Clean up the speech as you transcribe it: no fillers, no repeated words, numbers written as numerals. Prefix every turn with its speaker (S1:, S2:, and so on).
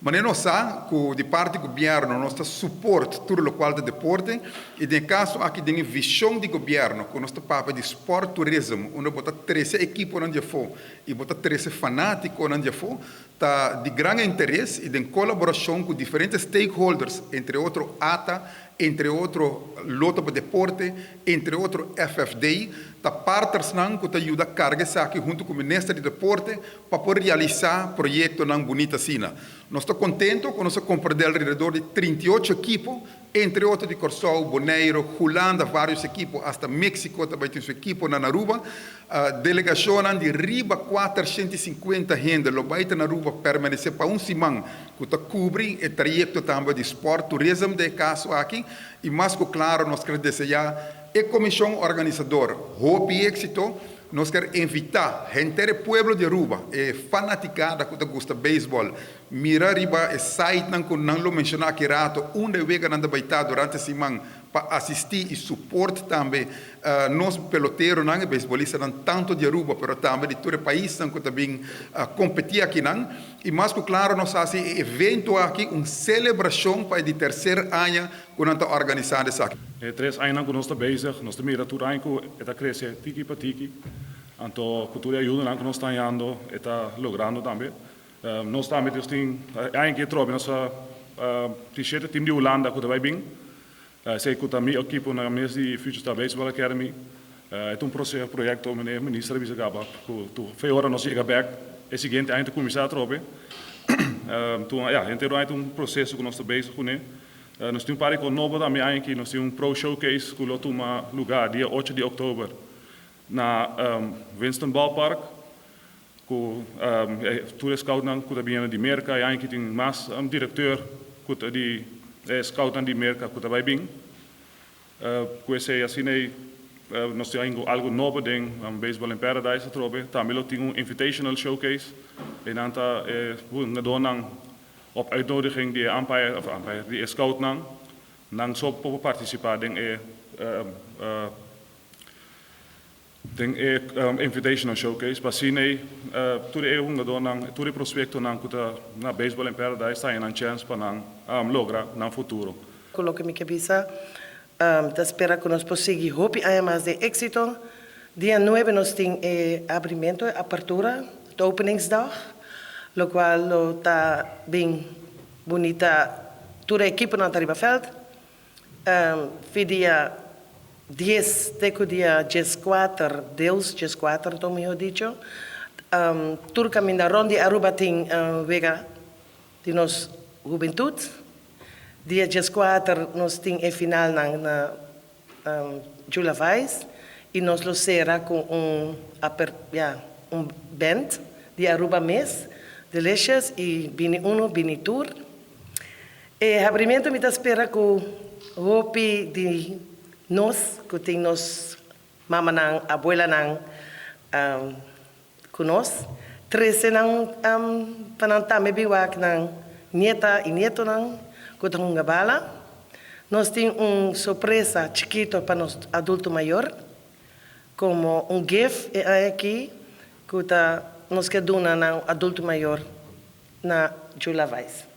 S1: Manera nos sa ku di parti gobièrnu nos ta support tur lokual ta deporte i den e kaso aki den e vishon di gobièrnu ku nos ta papia di sport tourism unda bo ta trese ekiponan di afó i bo ta trese fanátikonan di afó ta di gran interes i den kolaborashon ku diferente stakeholders entre otro ata, entre otro Lotto pa Deporte, entre otro FFD, ta partnersnan ku ta yuda karga esaki huntu ku Minister di Deporte pa por realisá proyektonan bunita asina. Nos ta kontento ku nos a komprendé alrededor di 38 ekipo, entre otro di Kòrsou, Boneiru, Hulanda, vários ekipo, asta Meksiko ta bai tin su ekiponan na Aruba. Delegashonnan di riba 450 hende lo bai ta na Aruba permanesé pa un siman ku ta kubri e trayekto tambe di sport tourism den e kaso aki. I mas ku klaro nos ker deseá e komishon organisador hopi éksito. Nos ker invitá henter e pueblo di Aruba, e fanaticada ku ta gusta beisbòl, mira riba e sitenan ku nan lo menshoná aki rato unda e weganan ta bai ta durante siman pa asistí i support tambe nos peloteronan, e beisbolistanan tanto di Aruba pero tambe di tur e paisnan ku ta bin kompetí akinan. I mas ku klaro nos hasi e evento aki un selebrashon pa e di terser aña ku nan ta organisando esaki.
S2: E 3 añanan ku nos ta bezig, nos ta mira tur aña ku e ta krese tiki pa tiki. Anto ku tur e ayudanan ku nos ta hañando e ta logrando tambe. Nos tambe nos tin e aña aki atrobe nos a tin shete tim di Hulanda ku ta bai bin. Esei ku ta mi ekipo na mes di Future Star Baseball Academy. E ta un proyekto meneer minister a bisa kaba ku tur fe ora nos yega bek e siguiente aña ta kuminsá atrobe. Ya, henter aña ta un proseso ku nos ta bezig kuné. Nos tin un par di kos nobo tambe aña aki. Nos tin un Pro Showcase ku lo tuma lugá dia 8 di òktober na Winston Ballpark ku tur e scoutnan ku ta biniendo di Merka. E aña aki tin mas direkteur ku ta di e scoutnan di Merka ku ta bai bin. Ku esei asina ei nos tin algu nobo den Baseball in Paradise atrobe. Tambe lo tin un Invitational Showcase. Einan ta e hungadónan op uitnodiging di e umpire of umpire di e scoutnan nan so por partisipá den e den e Invitational Showcase pa asina ei tur e hungadónan tur e prospektonan ku ta na Baseball in Paradise ta haña nan chèns pa nan logra nan futuro.
S3: Ku loke mi ke bisa, ta spera ku nos por sigui hopi aña mas den éksito. Dia 9 nos tin e abrimentu, e apertura, het openingsdag, lokual lo ta bin bunita, tur e ekiponan ta riba vèlt. Fi dia 10 te ku dia 14, deels 14 anto mihó dicho, tur kaminda rònt di Aruba tin wega di nos hubentut. Dia 14 nos tin e finalnan na Jula Vice y nos lo cera cu un aper ya un band di Aruba mes, Delicious y bini uno bini tur. E habrimento mi ta spera cu hopi di nos cu tin nos mamanan, abuelanan cu nos, trece nan pa nan tambe bin wak nan nieta y nietonan cu ta hunga bala. Nos tin un sorpresa chikito pa nos adulto mayor, como un gift e aña aki cu ta nos ke duna nan adulto mayor na Jula Vice.